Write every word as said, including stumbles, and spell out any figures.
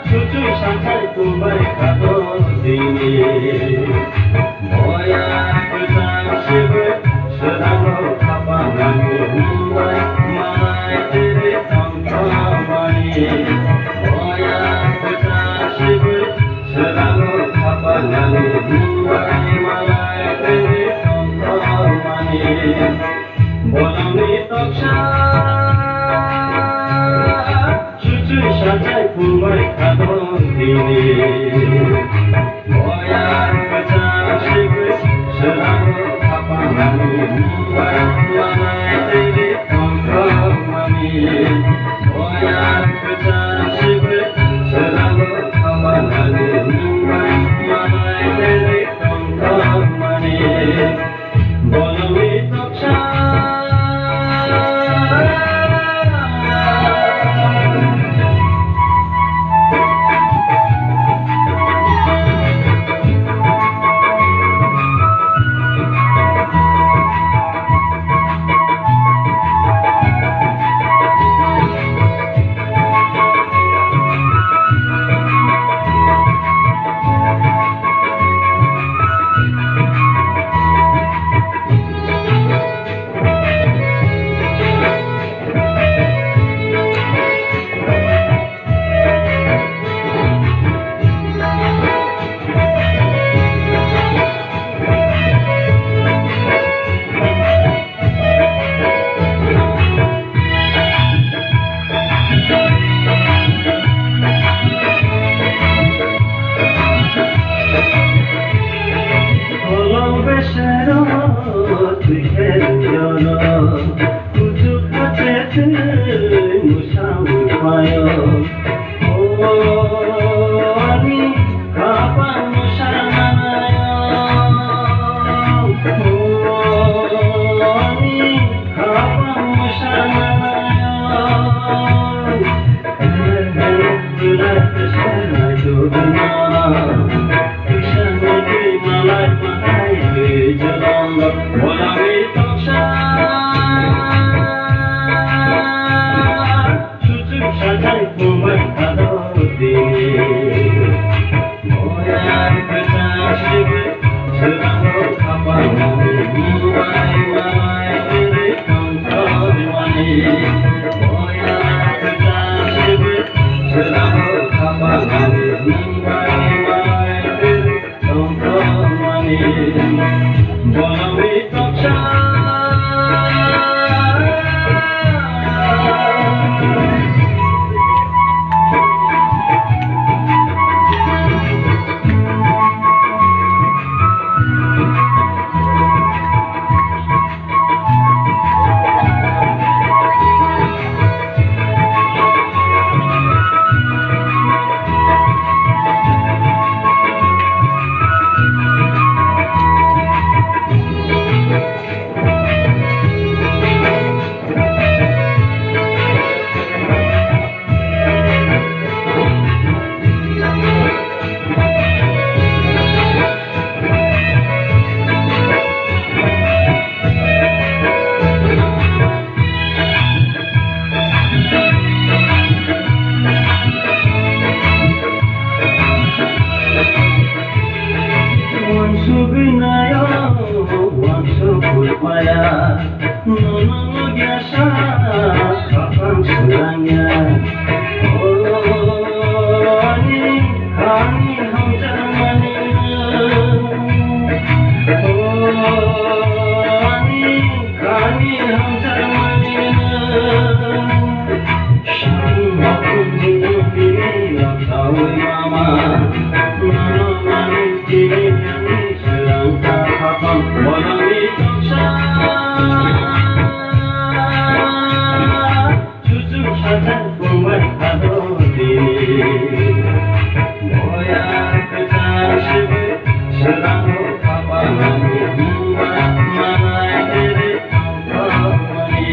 Chuchuk sathai tongbai kha do dini. Boya kwchang sibui swrango khapangmani nungbai malai tiri tongthokmani. Boya kwchang sibui swrango khapangmani nungbai malai tiri tongthokmani. Bolongni toksa chuchuk sathai tongbai kha do dini. Boya kwchang sibui swrango khapangmani nungbai malai tiri tongthokmani. Boya kwchang sibui swrango khapangmani nungbai malai tiri tongthokmani. Bolongni toksa. Kolom besero twi khe rwyono, kuchuk kuchuk twi mwsa mwphaio. O ani khapang mwsanaio, o ani khapang mwsanaio. Wansugwi nayo, wansugwi maya. Nono gyasa khapang swrangya. O ani, ani hamjakmani. O ani, ani hamjakmani. Sakung bakung bini laksawi mama. Nono mani. Tini ani srang ta khapang bolongni toksa. Chuchuk sathai bumai khado tini. Boya kwchang sibui srango khapang ani bumai manai tiri tongthokmani.